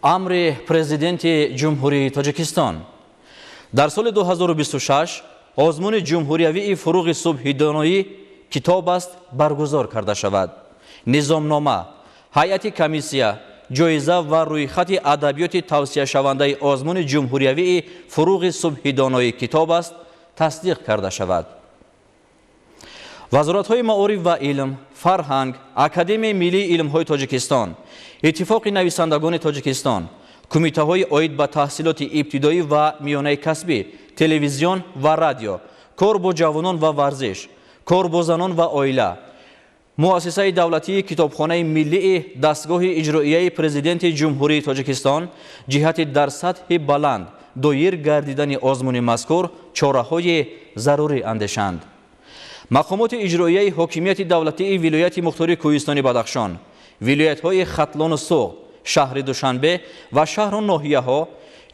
Амри Президенти Ҷумҳурии Тоҷикистон: дар соли 2026 озмуни ҷумҳуриявии «Фуруғи субҳи доноӣ китоб аст» баргузор карда шавад. Низомнома, ҳайати комиссия, ҷоиза ва рӯйхати адабиёти тавсияшавандаи озмуни ҷумҳуриявии «Фуруғи субҳи доноӣ китоб аст» тасдиқ карда шавад. Вазоратҳои маориф ва илм, фарҳанг, Академияи миллии илмҳои Тоҷикистон, Иттифоқи нависандагони Тоҷикистон, кумитаҳои оид ба таҳсилоти ибтидоӣ ва миёнаи касбӣ, телевизион ва радио, кор бо ҷавонон ва варзиш, кор бо занон ва оила, Муассисаи давлатии Китобхонаи миллии дастгоҳи иҷроияи Президенти Ҷумҳурии Тоҷикистон ҷиҳати дар сатҳи баланд доир гардидани озмуни мазкур чораҳои зарурӣ андешанд. Мақомоти иҷроияи ҳокимияти давлатии вилояти мухтори Кӯҳистони Бадахшон, вилоятҳои Хатлону Суғд, шаҳри Душанбе ва шаҳру ноҳияҳо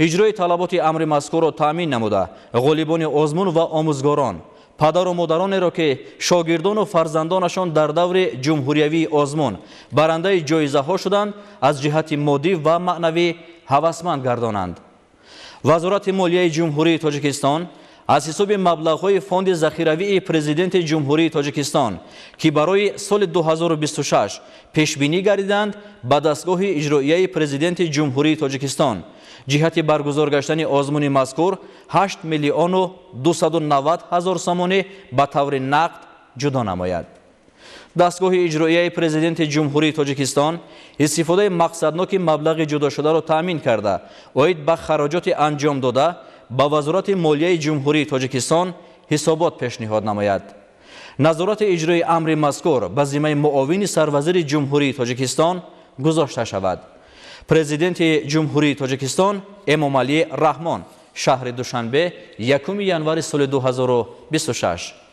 иҷрои талаботи амри мазкурро таъмин намуда, ғолибони озмун ва омӯзгорон, падару модаронеро, ки шогирдону фарзандонашон дар даври ҷумҳуриявии озмун барандаи ҷоизаҳо шуданд, аз ҷиҳати моддӣ ва маънавӣ ҳавасманд гардонанд. Вазорати молияи Ҷумҳурии Тоҷикистон аз ҳисоби маблағҳои Фонди захиравии Президенти Ҷумҳурии Тоҷикистон, ки барои соли 2026 пешбинӣ гардиданд, ба дастгоҳи иҷроияи Президенти Ҷумҳурии Тоҷикистон ҷиҳати баргузор гаштани озмуни мазкур 8 миллиону 290 ҳазор сомонӣ ба таври нақд ҷудо намояд. Дастгоҳи иҷроияи Президенти Ҷумҳурии Тоҷикистон истифодаи мақсадноки маблағи ҷудошударо таъмин карда, оид ба хароҷоти анҷомдода ба Вазорати молияи Ҷумҳурии Тоҷикистон ҳисобот пешниҳод намояд. Назорати иҷрои амри мазкур ба зиммаи муовини сарвазири Ҷумҳурии Тоҷикистон гузошта шавад. Президенти Ҷумҳурии Тоҷикистон Эмомалӣ Раҳмон, шаҳри Душанбе, 1 январи соли 2026.